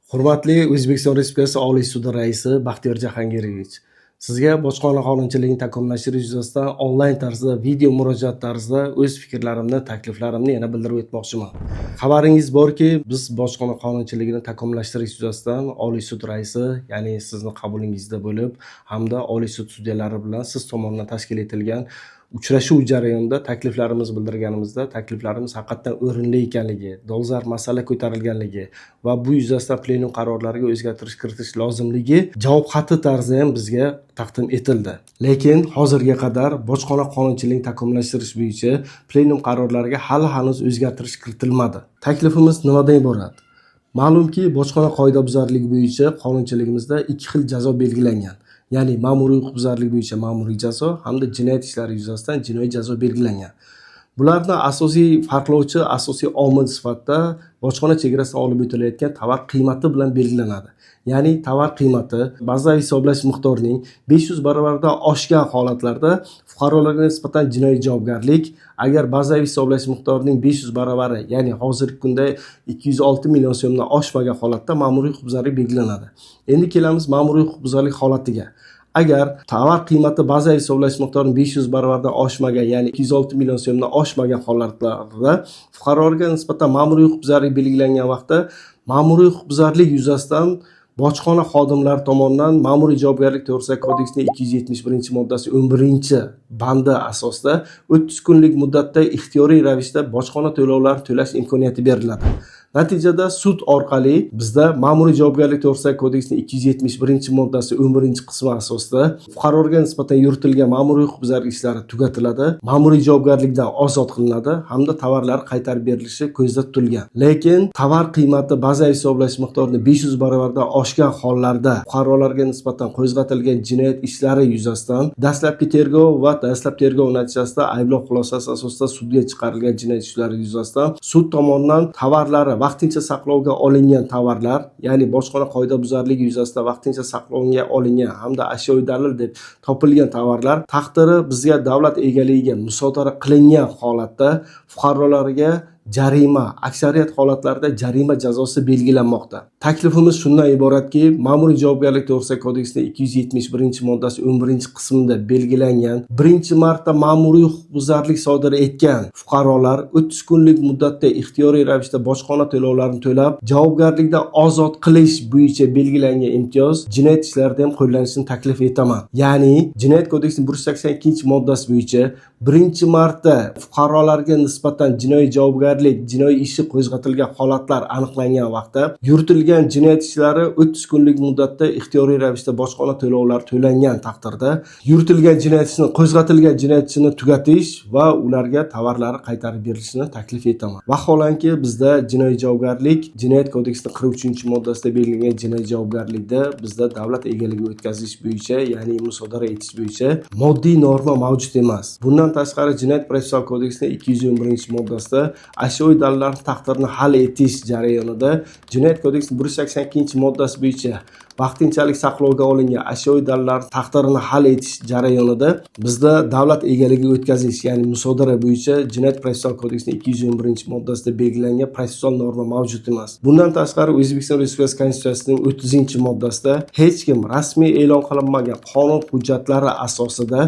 Hurmatli O'zbekiston Respublikasi Oliy sudi raisi Baxtiyor Jahangirovich, sizga bojxona qonunchiligini takomillashtirish yuzasidan onlayn tarzda, video murojaat tarzida o'z fikrlarimni, takliflarimni yana bildirib o'tmoqchiman. Xabaringiz borki, biz bojxona qonunchiligini takomillashtirish yuzasidan Oliy sud raisi, ya'ni sizni qabulingizda bo'lib hamda Oliy sud sudyalari bilan siz tomonidan tashkil etilgan uchrashuv jarayonida takliflarimiz bildirganimizda, takliflarimiz haqiqatdan o'rinli ekanligi, dolzarb masala ko'tarilganligi va bu yuzasidan plenum qarorlariga o'zgartirish kiritish lozimligi javob xati tarzida ham bizga taqdim etildi. Lekin hozirga qadar bojxona qonunchiligini takomillashtirish bo'yicha plenum qarorlariga hali hanuz o'zgartirish kiritilmadi. Taklifimiz nimadan iborat? Ma'lumki, bojxona qoidabuzarligi bo'yicha qonunchiligimizda ikki xil jazo belgilangan. Ya'ni ma'muriy huquqbuzarlik bo'yicha ma'muriy jazo hamda jinoyat ishlari yuzasidan jinoiy jazo belgilangan. Bularni asosiy farqlovchi asosiy omil sifatida bojxona chegarasidan olib o'tilayotgan tovar qiymati bilan belgilanadi. Ya'ni tovar qiymati bazaviy hisoblash miqdorining 500 baravaridan oshgan holatlarda fuqarolarga nisbatan jinoiy javobgarlik, agar bazaviy hisoblash miqdorining 500 baravari, ya'ni hozirgi kunda 206 million so'mdan oshmagan holatda ma'muriy huquqbuzarlik belgilanadi. Endi kelamiz ma'muriy huquqbuzarlik holatiga. Agar tovar qiymati bazaviy hisoblash miqdorining 500 baravaridan oshmagan, ya'ni 206 million so'mdan oshmagan holatlarda fuqarolarga nisbatan ma'muriy huquqbuzarlik belgilangan vaqtda ma'muriy huquqbuzarlik yuzasidan bojxona xodimlari tomonidan ma'muriy javobgarlik to'g'risidagi kodeksning 271-moddasi 11-bandi asosida 30 kunlik muddatda ixtiyoriy ravishda bojxona to'lovlarini to'lash imkoniyati beriladi. Natijada sud orqali bizda ma'muriy javobgarlik to'g'risidagi kodeksning 271-moddasi 11-qismi asosida fuqaroga nisbatan yuritilgan ma'muriy huquqbuzarlik ishlari tugatiladi, ma'muriy javobgarlikdan ozod qilinadi hamda tovarlar qaytarib berilishi ko'zda tutilgan. Lekin tovar qiymati bazaviy hisoblash miqdorini 500 barobardan oshgan hollarda fuqarolarga nisbatan qo'zg'atilgan jinoyat ishlari yuzasidan dastlabki tergov va dastlab tergov natijasida ayblov xulosasi asosida sudga chiqarilgan jinoyat ishlari yuzasidan sud tomonidan tovarlari vaqtincha saqlovga olingan tovarlar, ya'ni bojxona qoidabuzarligi yuzasidan vaqtincha saqlovga olingan hamda ashyoviy dalil deb topilgan tovarlar taqdiri bizga davlat egaligiga musodara qilingan holatda fuqarolarga jarima, aksariyat holatlarda jarima jazosi belgilanmoqda. Taklifimiz shundan iboratki, ma'muriy javobgarlik to'g'risidagi kodeksning 271-moddasi 11-qismida belgilangan birinchi marta ma'muriy huquqbuzarlik sodir etgan fuqarolar 30 kunlik muddatda ixtiyoriy ravishda bojxona to'lovlarini to'lab, javobgarlikdan ozod qilish bo'yicha belgilangan imtiyoz jinoyat ishlarida ham qo'llanishini taklif etaman. Ya'ni jinoyat kodeksining 182-moddasi bo'yicha birinchi marta fuqarolarga nisbatan jinoiy javobgarlik, jinoiy ishi qo'zg'atilgan holatlar aniqlangan vaqtda yuritilgan jinoyat ishlari 30 kunlik muddatda ixtiyoriy ravishda bojxona to'lovlari to'langan taqdirda yuritilgan jinoyat ishini, qo'zg'atilgan jinoyat ishini tugatish va ularga tovarlari qaytarib berilishini taklif etaman. Vaholanki, bizda jinoiy javobgarlik jinoyat kodeksining 43-moddasida belgilangan jinoiy javobgarlikda bizda davlat egaligiga o'tkazish bo'yicha, ya'ni musodara etish bo'yicha moddiy norma mavjud emas. Bundan tashqari jinoyat protsessual kodeksining 211-moddasida ashyoviy dalillarning taqdirini hal etish jarayonida jinoyat kodeksining 182-moddasi bo'yicha vaqtinchalik saqlovga olingan ashyoviy dalillarning taqdirini hal etish jarayonida bizda davlat egaligiga o'tkazish, ya'ni musodara bo'yicha jinoyat protsessual kodeksining 211-moddasida belgilangan protsessual norma mavjud emas. Bundan tashqari O'zbekiston Respublikasi Konstitutsiyasining 30-moddasida hech kim rasmiy e'lon qilinmagan qonun hujjatlari asosida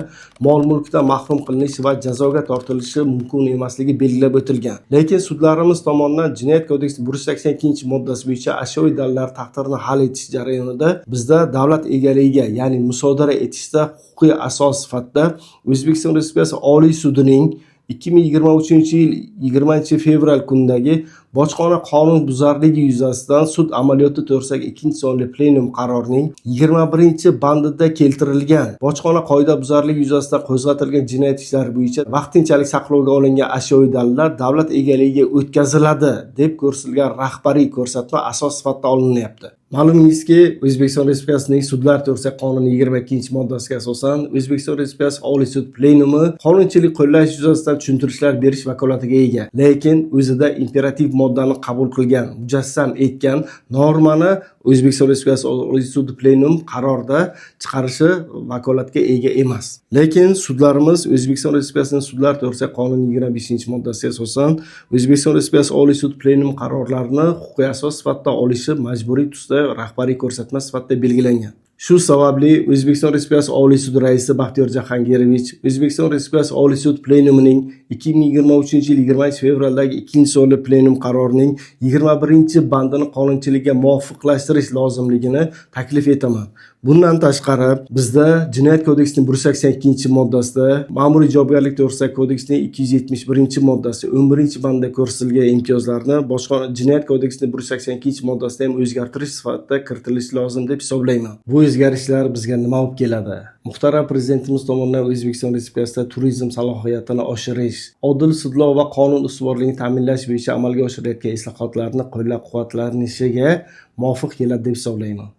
mol-mulkdan mahrum qilinishi va jazoga tortilishi mumkin emasligi belgilab o'tilgan. Lekin sudlarimiz tomonidan jinoyat kodeksining 182-moddasi bo'yicha ashyoviy dalillar taqdirini hal etish jarayonida bizda davlat egaligiga, ya'ni musodara etishda huquqiy asos sifatida O'zbekiston Respublikasi Oliy sudining 2023-yil 20 fevral kunidagi bojxona qonunbuzarligi yuzasidan sud amaliyoti to'g'risidagi ikkinchi sonli plenum qarorining 21-bandida keltirilgan bojxona qoidabuzarligi yuzasidan qo'zg'atilgan jinoyat ishlari bo'yicha vaqtinchalik saqlovga olingan ashyoviy dalillar davlat egaligiga o'tkaziladi deb ko'rsatilgan rahbariy ko'rsatma asos sifatida olinyapti. Ma'lumingizki, O'zbekiston Respublikasining sudlar to'g'risidagi qonuni 22-moddasiga asosan O'zbekiston Respublikasi Oliy sud plenumi qonunchilik qo'llash yuzasidan tushuntirishlar berish vakolatiga ega, lekin o'zida imperativ moddani qabul qilgan, mujassam etgan normani O'zbekiston Respublikasi Oliy sudi plenum qarorda chiqarishi vakolatga ega emas. Lekin sudlarimiz O'zbekiston Respublikasining sudlar to'g'risidagi qonun 25-moddasiga asosan O'zbekiston Respublikasi Oliy sud plenum qarorlarini huquqiy asos sifatida olishi majburiy tusda rahbariy ko'rsatma sifatida belgilangan. Shu sababli O'zbekiston Respublikasi Oliy sudi raisi Baxtiyor Jahangirovich O'zbekiston Respublikasi Oliy sud plenumining 2023-yil 20 fevraldagi 2-sonli plenum qarorining 21-bandini qonunchilikka muvofiqlashtirish lozimligini taklif etaman. Bundan tashqari, bizda Jinoyat kodeksining 182-moddasida, Ma'muriy javobgarlik to'g'risidagi kodeksning 271-moddasi 11-bandda ko'rsatilgan imtiyozlarni boshqa Jinoyat kodeksining 182-moddasida ham o'zgartirish sifatida kiritilishi lozim deb hisoblayman. Bu o'zgarishlar bizga nima olib keladi? Muhtaram Prezidentimiz tomonidan O'zbekiston Respublikasida turizm salohiyatini oshirish, odil sudlov va qonun ustuvorligini ta'minlash bo'yicha amalga oshirilayotgan islohotlarni qo'llab-quvvatlanishiga muvofiq keladi deb hisoblayman.